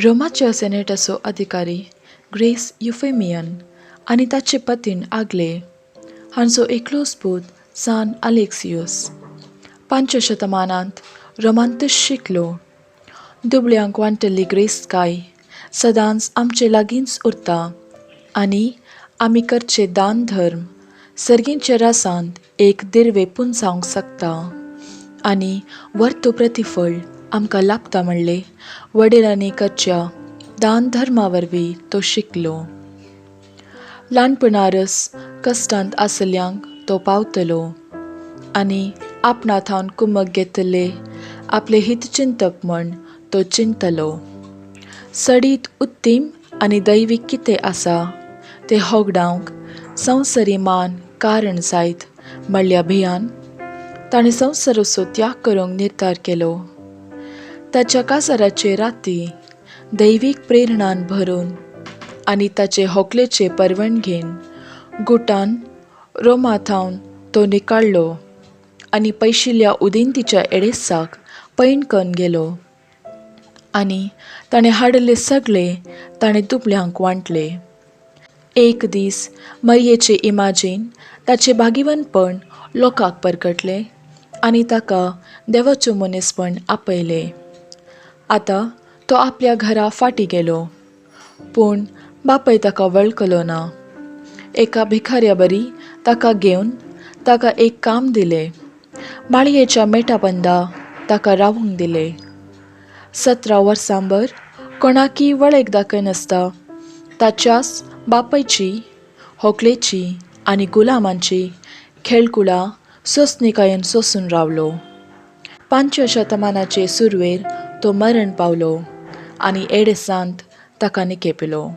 रोमाच्या सेनेटाचो अधिकारी ग्रेस युफेमियन आनी ताचे पतीण आगले हांचो एकलोच पूत सान आलेक्सियूस पांचव्या शतमानांत रोमांतच शिकलो. दुबळ्यांक वांटल्ली ग्रेस्तकाय सदांच आमचे लागींच उरता आनी आमी करचे दान धर्म सर्गींच्या रासांत एक दिर्वे पुंजावंक शकता आनी वर्तो प्रतिफळ आमकां लाभता म्हणले वडिलांनी करच्या दान धर्मा वरवीं तो शिकलो. ल्हानपणारच कश्टांत आसल्ल्यांक तो पावतलो आनी आपणा थावन कुमक घेतले आपले हितचिंतक म्हण तो चिंतलो. सडीत उत्तीम आनी दैवीक कितें आसा तें होगडावंक संवसारी मान कारण जायत म्हणल्या भियान ताणें संवसाराचो त्याग करूंक निर्धार केलो. ताच्या कासाराचे राती दैवीक प्रेरणान भरून आनी ताचे होकलेचे परवणगेन गुटान रोमा थावन तो निकाळ्ळो आनी पयशिल्ल्या उदेंतीच्या एडेसाक पैण कन्न गेलो आनी ताणें हाडिल्ले सगळे ताणें दुबल्यांक वांटले. एक दीस मरयेचे इमाजीन ताचें भागिवनपण लोकांक परगटलें आनी ताका देवाचें मनीसपण आपयलें. आतां तो आपल्या घरा फाटीं गेलो, पूण बापूय ताका वळखलो ना. एका भिकाऱ्या बरी ताका घेवन ताका एक काम दिलें. माळयेच्या मेटाबंदा ताका रावूंक दिलें. 17 वर्सांभर कोणाकी वळख दाखयनासता ताच्याच बापायची, होकलेची आनी गुलामांची खेळकुळां सोंसणीकायेन सोंसून रावलो. पांचव्या शतमानाचे सुरवेर तो मरण पावलो आनी एडेसांत ताका निकेपिलो.